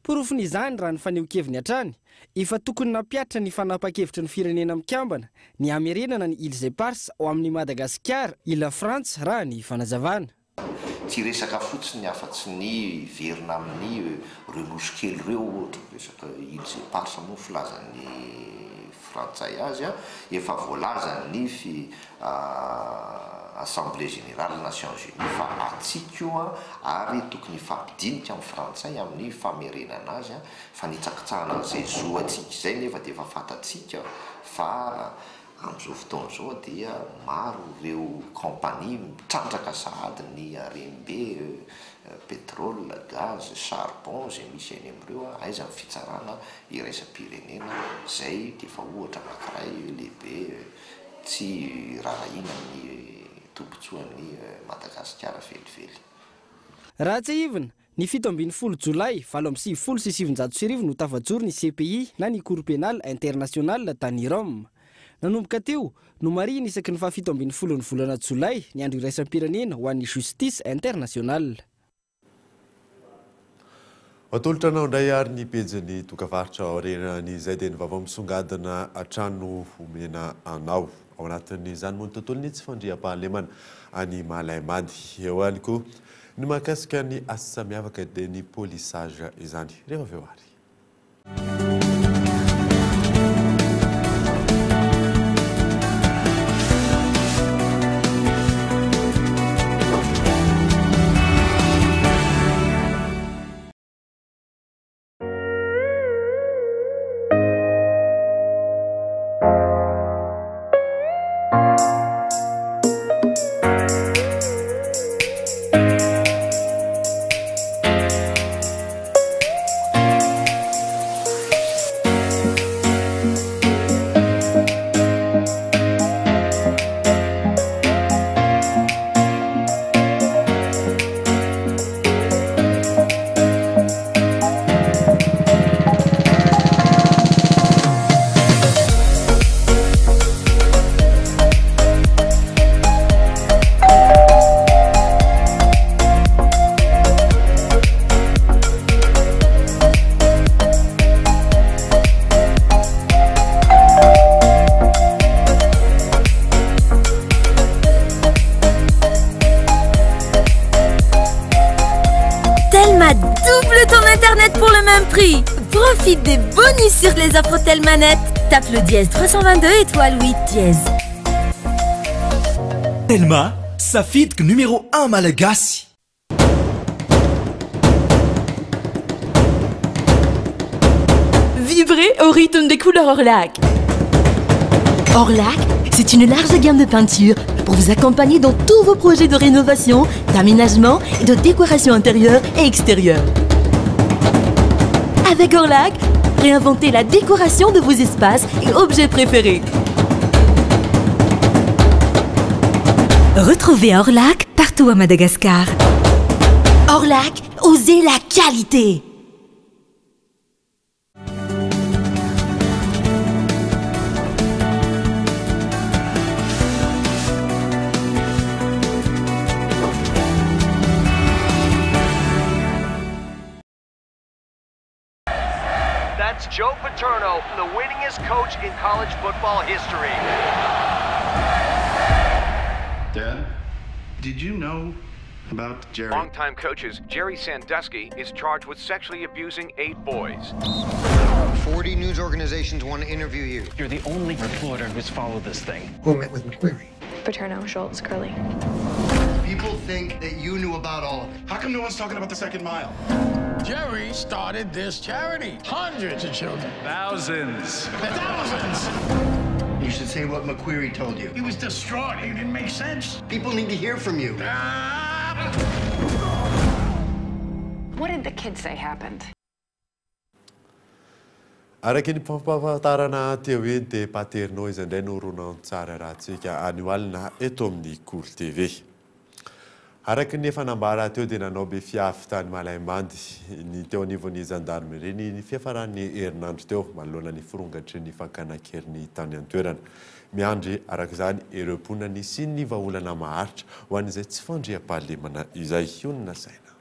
S17: Porofon'izany raha ny fanehoan-keviny hatrany, efa tokony nampihatra ny fanapahan-kevitry ny Firenena Mikambana ny hamerenana ny Îles Éparses ao amin'i Madagasikara i La Frantsa raha ny fanazavana.
S18: Tsy resaka fotsiny afa-tsy ny hiverina amin'ny ireo nosy kely ireo ohatra, resaka Îles Éparses moa ny filazan'ny frantsay azy, efa voalazan'ny Assemblée Générale Nations Unies fa antsika io ary tokony hifampidinika amin'ny frantsay amin'ny famerenana azy, fanitsakitsahana an'izay zo antsika izay nefa dia efa fantatsika fa amin'izao fotoana izao dia maro ireo compagnie mitrandraka sahady ny harem-be, pétrole, gaz, charbon izay misy any amin'ireo, aiza ny fitsarana iraisam-pirenena izay dia efa ohatra anankiray lehibe Tsy rarahiana ny tombotsoan'i Madagasikara velively.
S17: Raha tsiahivina, ny 17 jolay 1998 no tafajoro ny CPI na ny Cour Pénale Internationale tany Rome. Nanomboka teo, nomarihina isaky ny faha-17 ny volana jolay ny andro iraisam-pirenena ho an'ny Justice Internationale.
S4: Atolotra anao indray ary ny pejin'ny dokavarotra aorianan'izay dia ny vaovao misongadina hatrany no omena anao. Ao anatin'izany moa ny tontolon'ny tsy fandriampahalemana any Malaimady. Eo ihany koa ny mahakasika ny asa miavaka dia ny polissage izany. Rehefa avy eo ary.
S19: Profite des bonus sur les offres Telmanet. Tape le dièse 322 étoile 8 dièse.
S1: Telma, safidiko numéro 1 malagasy.
S20: Vibrez au rythme des couleurs Orlac.
S19: Orlac, c'est une large gamme de peintures pour vous accompagner dans tous vos projets de rénovation, d'aménagement et de décoration intérieure et extérieure. Avec Orlac, réinventez la décoration de vos espaces et objets préférés. Retrouvez Orlac partout à Madagascar. Orlac, osez la qualité.
S21: That's Joe Paterno, the winningest coach in college football history.
S22: Dad, did you know about Jerry?
S21: Longtime coaches Jerry Sandusky is charged with sexually abusing 8 boys.
S23: 40 news organizations want to interview you.
S24: You're the only reporter who's followed this thing.
S23: Who met with McQueary?
S25: Paterno, Schultz, Curley.
S23: People think that you knew about all of it.
S22: How come no one's talking about the second mile?
S26: Jerry started this charity. Hundreds of children.
S22: Thousands.
S26: Thousands!
S23: You should say what McQueary told you.
S26: He was distraught. He didn't make sense.
S23: People need to hear from you.
S27: What did the kids say happened?
S4: Araka ny fampahafantarana teo iny dia Paterno izay indray no horonantsary arahantsika anio alina eto amin'ny Kolo TV. Araka ny efa nambara teo dia nanao be fiafy tany Malaimbandy ny teo anivon'ny zandarmerie ny fiafaran'ny herinandro teo manoloana ny firongatry ny fakana an-keriny tany an-toerana. Miandry araka izany ireo mponina nisian'ny vahaolana maharitra ho an'izay tsy fandriampahalemana izay hionona saina.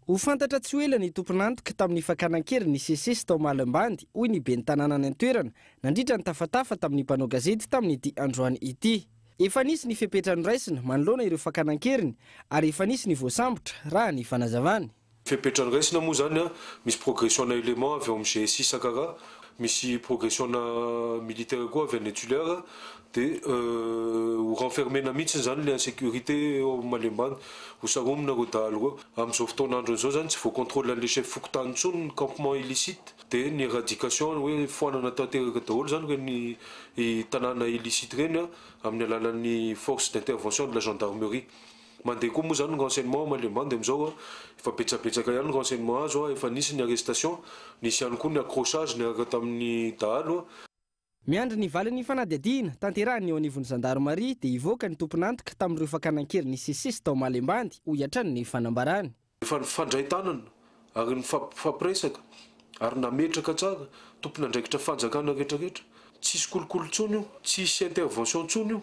S17: Ho fantatra tsy ho ela ny tompon'antoka tamin'ny fakana an-keriny nisesisesy tao Malimbandy, hoy ny ben'ny tanàna any an-toerana, nandritra ny tafatafa tamin'ny mpanao gazety tamin'ity androany ity. Efa nisy ny fepetra noraisina manoloana ireo fakana an-keriny ary efa nisy ny voasambotra, raha ny fanazavany.
S28: Fepetra noraisina moa izany, misy progression-na élément avy ao amin'ny GSI Sakara, misy progression-na militaire koa avy any Tuléar, dia ho renfermer-na mihitsy izany ilay insécurité eo amin'ny Malembany, ho saromina ireo dahalo ireo. Amin'izao fotoana androny izao izany tsy voacontrôle an'ilay chef fokontany intsony ny campement illicite, dia ny éradication hoe foanana tanteraka daholo izany ireny tanàna illicite ireny amin'ny alalan'ny force d'intervention de la gendarmerie. Mandeha koa moa izany ny renseignement ao Malembany dia amin'izao efa betsabetsaka ihany ny renseignement azo, efa nisy ny arrestation, nisy ihany koa ny accrochage niaraka tamin'ny dahalo.
S17: Miandry ny valin'ny fanadihadiana tanterahin'ny eo anivon'ny zandarimaria dia hivoaka ny tompon'antoka tamin'ireo fakana an-keriny nisesisesy tao Malembany, hoy hatrany ny fanambarany.
S28: Efa nifandray tanana ary nifampiresaka ary nametraka tsara tompon'andraikitra fanjakana rehetrarehetra. Tsisy kolikoly intsony io, tsisy intervention intsony io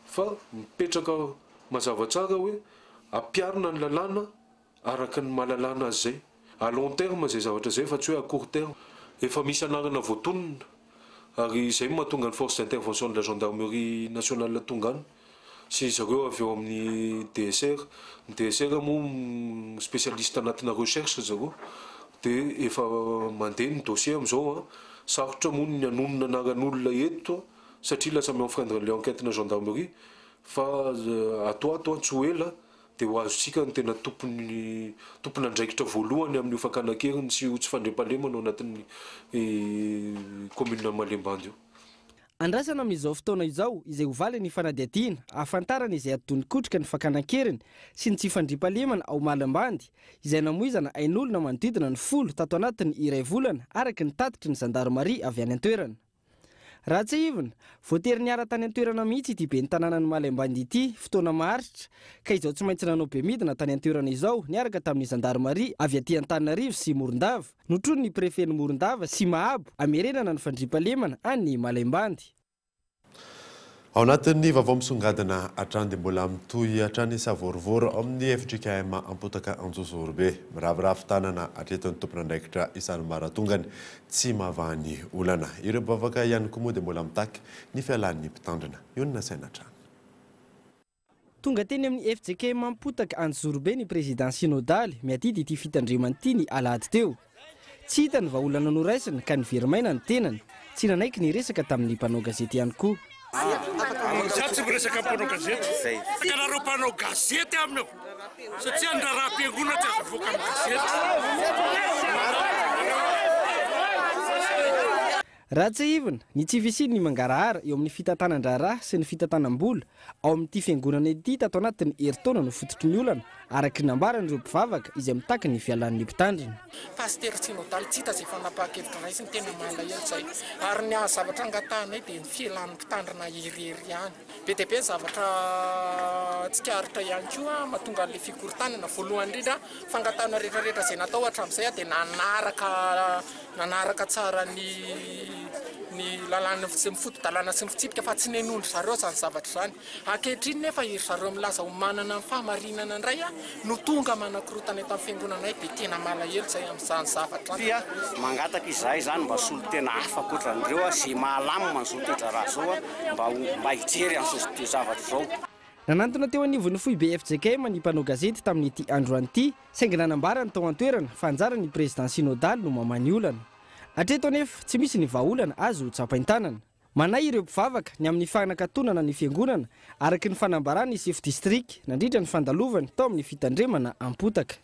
S28: fa mipetraka mazava tsara hoe ampiharina ny lalàna araka ny maha lalàna azy izay. À long terme izay zavatra izay fa tsy hoe à court terme. Efa misy anarana voatonona ary izay no mahatonga ny force d'intervention de la gendarmerie nationale tonga any sy zareo avy eo amin'ny DSR. Ny DSR moa spécialiste anatina recherche zareo dia efa mandeha ny dossier amin'izao an. Sarotra moa ny hanonona anaran'olona eto satria lasa mi-enfreindre an'ilay enquête-na gendarmerie fa ato ato an tsy ho ela dia ho azontsika ny tena tompony tompon'andraikitra voalohany amin'io fakana an-keriny sy io tsy fandriampahalemana ao anatin'ny commune Malembandy io.
S17: Andrasana amin'izao fotoana izao izay ho valin'ny fanadihadiana ahafantarana izay atidoha nikotrika ny fakana an-keriny sy ny tsy fandriampahalemana ao Malembandy izay namoizana ain'olona manodidina ny 10 tato anatin'ny iray volana araka ny tatitry ny zandarimaria avy any an-toerana. Raha tsiahivina, voatery niala tany an-toerana mihitsy ity ben'ny tanànan'i Malembandy ity fotoana maharitra ka izao tsy maintsy nanao bemidina tany an-toerana izao niaraka tamin'ny zandarimaria avy aty Antananarivo sy Morondava, notronin'ny prefen'i Morondava sy Mahabo hamerenana ny fandriampahalemana any Malembandy.
S4: Ao anatin'ny vaovao misongadina hatrany dia mbola mitohy hatrany savorovoro ao amin'ny fjkm Ampotaka Anjozorobe. Miraviravy tanana hatreto ny tompon'andraikitra isan'ambaratongany tsy mahavaha ny olana. Ireo mpivavaka ihany koa moa dia mbola mitaky ny fialan'ny mpitandrina. Ionona saina hatrany.
S17: Tonga teny amin'ny fjkm Ampotaka Anjozorobe ny président synodaly miadidy ity fitandremana ity ny alahady teo. Tsy hita ny vahaolana noraisina ka niveri-maina ny tenany. Tsy nanaiky niresaka tamin'ny mpanao gazety ihany koa.
S3: Za tsy miresaka amin'ny mpanao gazety. Ka nareo mpanao gazety aminy eo. Satria ny raharaham-piangonana tsy azo avoaka amin'ny gazety.
S17: Raha tsiahivina, ny tsy fisian'ny mangarahara eo amin'ny fitantanan-draharaha sy ny fitantanam-bola ao amin'ity fiangonana ity tato anatin'ny herintaona no fototry ny olana, araka ny nambaran'ireo mpivavaka izay mitaky ny fialan'ny mpitandrina.
S5: Pasitera synodaly tsy hita izay fanapahan-kevitra raisiny, tena malahelo izay. Ary ny zavatra angatahanay dia ny fialan'ny mpitandrina irery ihany. Be dia be ny zavatra tsikaritra ihany koa mahatonga an'ilay fikorontanana. Voalohany indrindra, fangatahana rehetra rehetra izay natao hatramin'izay dia nanaraka nanaraka tsara ny ny lalàna sy ny foto-dalàna sy ny fitsipika fa tsy nenoin-dry zareo izany zavatra izany. Ankehitriny nefa iry zareo milaza ho manana ny fahamarinana indray no tonga manakorontana eto amin'ny fiangonanay dia tena malahelo izay amin'izany zavatra
S6: izany. Dia mangataka izahay izany mba solontena hafa ankoatra an'ireo izay mahalamina an'izao toe-draharaha izao mba ho mba hijery an'izao zavatra izao.
S17: Nanantona teo anivon'ny foibe fjkm ny mpanao gazety tamin'ity androany ity, saingy nanambara ny tao an-toerana fa anjaran'ny prezidà synodaly no mamaha ny olana. Hatreto anefa, tsy misy ny vahaolana azo tsapain-tanana. Manahy ireo mpivavaka ny amin'ny fanakatonana ny fiangonana, araka ny fanambaran'ny sefo distrika nandritra ny fandalovany tao amin'ny fitandremana Ampotaka.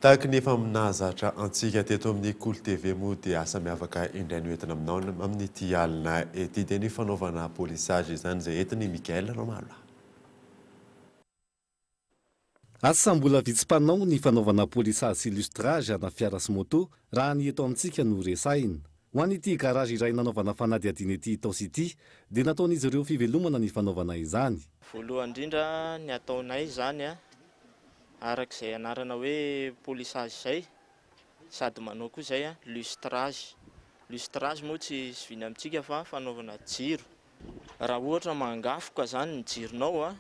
S4: Tahaka ny efa nahazatra antsika teto amin'ny Kolo TV moa dia asa miavaka indray no entina aminao amin'ity alina ity dia ny fanaovana polissage izany izay entin'i Mickaël Ramalola.
S15: Asa mbola vitsy mpanao ny fanaovana polissage sy lustrage ana fiara sy moto raha ny eto amintsika no resahina. Ho an'ity garage iray nanaovana fanadihadiana ity Itaosy ity dia nataon'izy ireo fivelomana ny fanaovana izany.
S16: Voalohany indrindra ny ataonay izany araka izay anarana hoe polissage izay sady manao koa izay lustrage. Lustrage moa tsy zoviana amintsika fa fanaovana jiro. Raha ohatra mangafoka izany ny jironao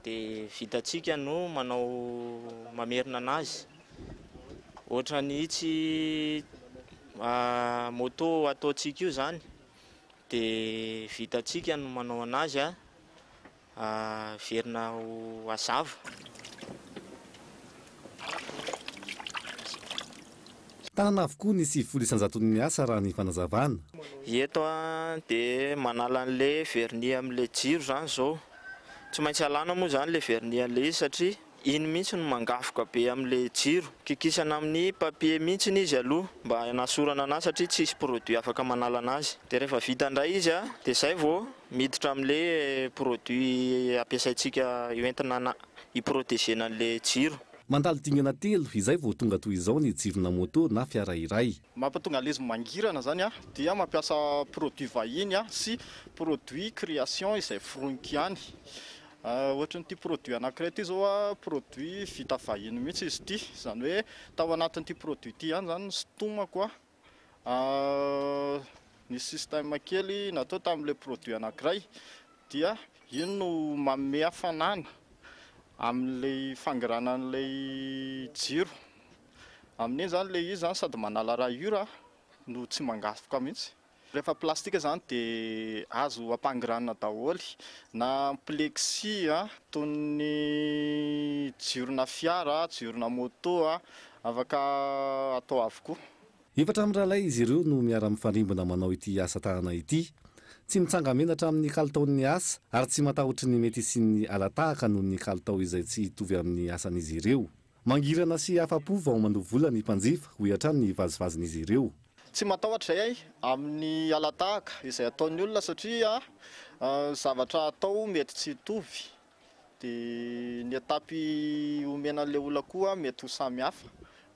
S16: dia vitantsika no manao mamerina anazy. Ohatran'ny itsy moto ataontsika io izany dia vitantsika no manao anazy. Averina ho hazava.
S15: Tanana avokoa ny 90 isan-jaton'ny asa raha ny fanazavana.
S16: Eto dia manala an'ilay vernis amin'ilay jiro izany izao. Tsy maintsy alana moa izany ilay vernis an'ilay izy satria iny mihitsy no mangafoka be amin'ilay jiro. Kikisana amin'ny papier mihitsy izy aloha mba hanasorana anazy satria tsisy produit afaka manala anazy. Dia rehefa vita indray izy dia izay vao Miditra amin'le produit ampiasaintsika hoentina hi-proteger-na an'le jiro.
S15: Mandalo dingana telo izay vao tonga toy izao ny jirona moto na fiara iray.
S12: Mampatonga an'ilay izy mangirana zany dia mampiasa produit vahiny sy produit création izay foroniko ihany. Ohatran'ity produit anankiray ity zao produit vita vahiny mihitsy izy ity. Izany hoe tao anatin'ity produit ity ihany zany nisintomako Nisy système kely natao tamin'ilay produit anankiray dia iny no manome hafanana amin'ilay fangirana an'ilay jiro. Amin'iny izany ilay izy izany sady manala rayure no tsy mangafoka mihitsy. Rehefa plastique izany dia azo ampangiranina daholo na plexi toy ny jirona fiara, jirona moto, afaka atao avokoa.
S15: Efatra mirahalahy izy ireo no miara-mifarimbona manao ity asa tanana ity. Tsy mitsanga-menatra amin'ny kalitaon'ny asa ary tsy matahotry ny mety hisian'ny hala-tahaka noho ny kalitao izay tsy hitovy amin'ny asan'izy ireo. Mangirana sy afa-po vao mandoa vola ny mpanjifa, hoy hatrany ny vazivazin'izy ireo.
S12: Tsy matahotra izahay amin'ny hala-tahaka izay ataon'ny olona satria zavatra atao mety tsy hitovy Dia ny étape omena an'ilay olona koa mety ho samy hafa.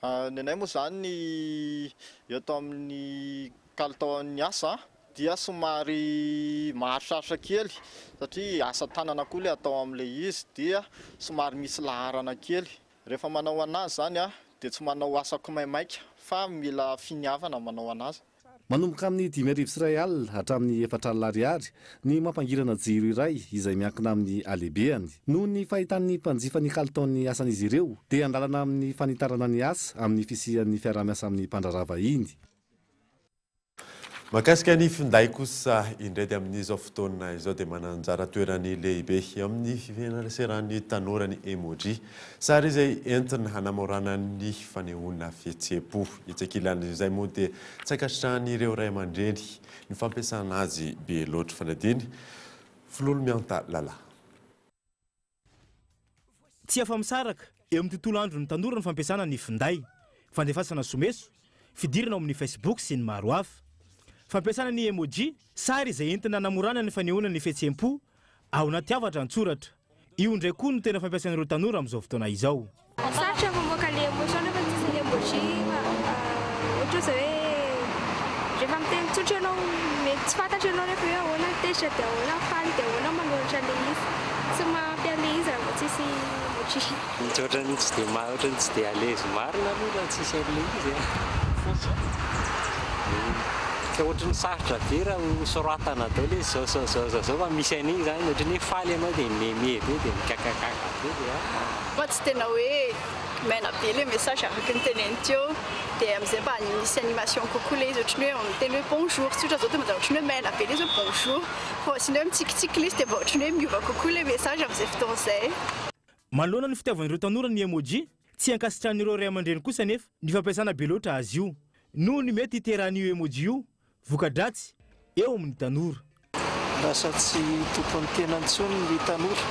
S12: Ny anay moa izany eto amin'ny kalitaon'ny asa dia somary maharitraritra kely satria asa tanana koa ilay atao amin'ilay izy dia somary misy laharana kely. Rehefa manao an'azy izany dia tsy manao asa kimaimaika fa mila finiavana manao an'azy.
S15: Manomboka amin'ny 1500 hatramin'ny 4000 ariary ny mampangirana jiro iray izay miankina amin'ny halehibehany. Noho ny fahitan'ny mpanjifa ny kalitaon'ny asan'izy ireo dia andalana amin'ny fanitarana ny asa amin'ny fisian'ny fiaraha-miasa amin'ny mpandraharaha vahiny.
S4: Mahakasika ny finday kosa indray dia amin'izao fotoana izao dia manana anjara toerany lehibe eo amin'ny fifaneraseran'ny tanora ny emoji. Sary izay entina hanamorana ny fanehoana fihetseham-po. Etsy ankilan'izay moa dia tsy ankasitrahan'ireo ray aman-dreny ny fampiasana azy be loatra. Fanadihadiana Filolomianta Lala.
S7: Tsy afa-misaraka eo amin'ny tontolo andron'ny tanora ny fampiasana ny finday, fandefasana someso, fidirana ao amin'ny Facebook sy ny maro hafa. Fampiasana ny emoji, sary izay entina hanamorana ny fanehoana ny fihetseham-po ao anaty hafatra an-tsoratra. Io indray koa no tena fampiasan'ireo tanora amin'izao fotoana izao.
S8: Sarotra ny mamoaka le emotion nefa tsisy ny emoji fa ohatra zao hoe rehefa miteny tsotra ianao mety tsy fantatra ianao nefa hoe ahoana ny tezitra dia ahoana ny faly dia ahoana manoratra le izy tsy mahampy an'le izy raha vao tsisy emoji.
S9: Ohatran'ny tsy dia ohatran'ny tsy dia à l'aise marina aloha raha tsisy an'ilay izy a. Ka ohatran'ny sarotra be raha ho soratana daholo hoe zao zao zao zao zao fa misy an'iny izany ohatran'ny hoe faly ianao dia mihomehimehy be dia mikakakaka be dia ah.
S10: Fa tsy tena hoe maina be le message araka ny teneniny teo dia amin'izay mba misy animation kokoa le izy ohatran'ny hoe miteny hoe bonjour tsotra zao dia manjary ohatran'ny hoe maina be le izy hoe bonjour fa asiana hoe mitsikitsiky le izy dia mba ohatran'ny hoe miova kokoa le message amin'izay fotoana izay.
S7: Manoloana ny fitiavan'ireo tanora ny emoji, tsy ankasitrahan'ireo ray aman-dreny kosa anefa ny fampiasana be loatra azy io, noho ny mety hiterahan'io emoji io voka-dratsy eo amin'ny tanora.
S11: Lasa tsy tompon'ny tena intsony ny tanora,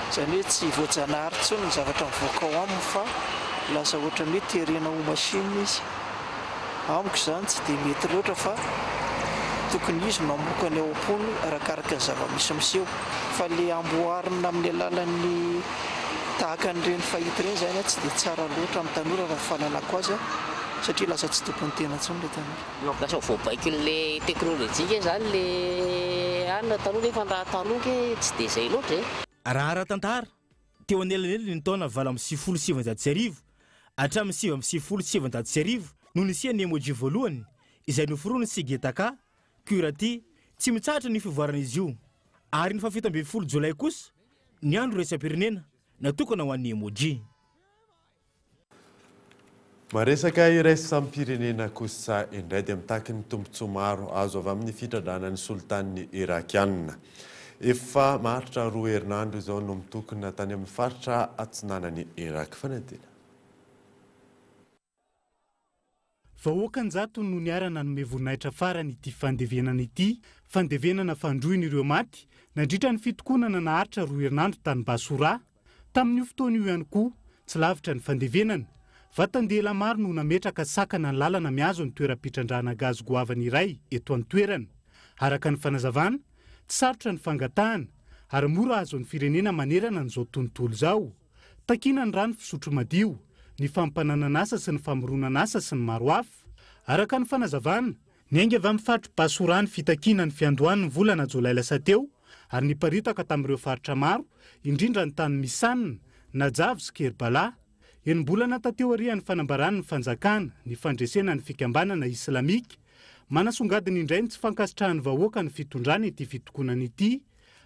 S11: izany hoe tsy voajanahary intsony ny zavatra mivoaka ao aminy fa lasa ohatran'ny hoe terena ho machine izy. Amiko izany tsy dia mety loatra fa tokony izy no hamoaka ny ao am-pony arakaraka ny zava-misy miseho. Fa le amboarina amin'ny alalan'ny tahaka an'ireny fahita ireny izany tsy dia tsara loatra amin'ny tanora raha ny fahalalako azy satria lasa tsy tompon'ny tena intsony ilay tanora.
S13: Lasa voabaikon'le teknolojia nge zany le anona taloha nefa ny raha taloha nge tsy de zay loatra e.
S7: Raha ara-tantara, teo anelanelan'ny taona 1998 hatramin'ny 1999 no nisian'ny emoji voalohany izay noforonin'i Shigetaka Kurati. Tsy mitsahatra ny fivoaran'izy io ary ny faha 17 jolay kosa ny andro iraisam-pirenena natokana ho an'ny emoji.
S4: Maresaka iraisam-pirenena kosa indray dia mitaky ny tombontsoa maro azo avy amin'ny fitrandrahana ny solitany Irakiana. Efa maharitra roa herinandro izao no mitokona tany amin'ny faritra atsinanan'i Irak. Fanadihadiana.
S14: Vahoaka an-jatony no niara-nanome voninahitra farany ity fandevenana ity, fandevenana fandrohina ireo maty nandritra ny fitokonana naharitra roa herinandro tany Bassorah. Tamin'io fotoana io ihany koa, tsy lavitra ny fandevenana, vatan-dehilahy maro no nametraka sakana ny lalana mihazo ny toeram-pitrandrahana gazy goavana iray eto an-toerana. Araka ny fanazavana, tsy sarotra ny fangatahana ary mora azon'ny firenena manerana an'izao tontolo izao. Takiana ny rano fisotro madio, ny fampananan'asa sy ny famoronan'asa sy ny maro hafa. Araka ny fanazavana, niainga avy amin'ny faritr'i Bassorah ny fitakiana ny fiandohan'ny volana jolay lasa teo ary niparitaka tamin'ireo faritra maro, indrindra ny tany Missan, Najaf sy Kerbala. Enim-bolana taty aorian'ny fanambaran'ny fanjakana ny fandresena ny fikambanana islamika, manasongadina indray ny tsy fankasitrahan'ny vahoaka ny fitondrana ity fitokonana ity.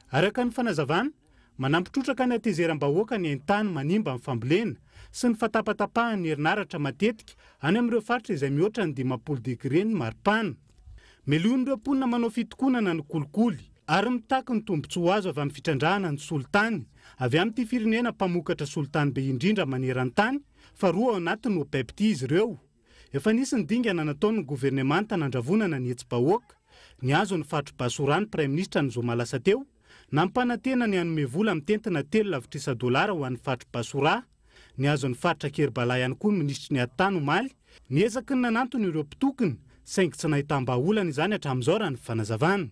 S14: Araka ny fanazavana, manampy trotraka ny hatezeram-bahoaka ny haintany manimba ny fambolena sy ny fatapatapahan'ny herinaratra matetika any amin'ireo faritra izay mihoatra ny 50 degre ny maripana. Melohin'ireo mponina manao fitokonana ny kolikoly ary mitaky ny tombontsoa azo avy amin'ny fitrandrahana ny solitany avy amin'ity firenena mpamokatra solitany be indrindra maneran-tany faharoa ao anatin'ny OPEP ity izy ireo. Efa nisy ny dingana nataon'ny governemanta nandravonana ny hetsi-bahoaka. Nihazo ny faritr'i Bassorah ny praiminisitra ny zoma lasa teo, nampanantena ny hanome vola mitentina telo lavitrisa dolara ho an'ny faritr'i Bassorah. Nihazo ny faritra Kerbala ihany koa ny minisitry ny ati-tany omaly, niezaky ny nanantona ireo mpitokona, saingy tsy nahitam-bahaolana izany hatramin'izao raha ny fanazavana.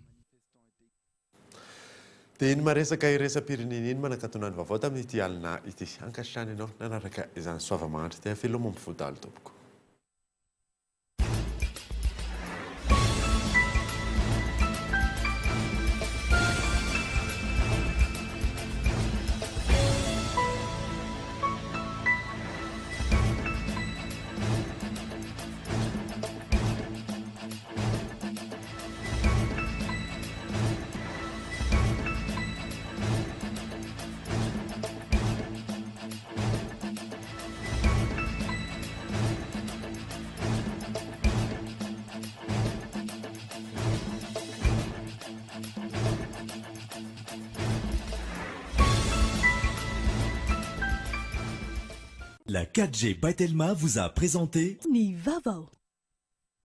S4: Dia iny maresaka iraisam-pirenena iny manakatona ny vaovao tamin'ity alina ity. Ankasitrahana ianao nanaraka izany soava-mahantra. Dia veloma mifoha daholo tompoko.
S1: La 4G by Telma vous a présenté
S2: Ny vaovao.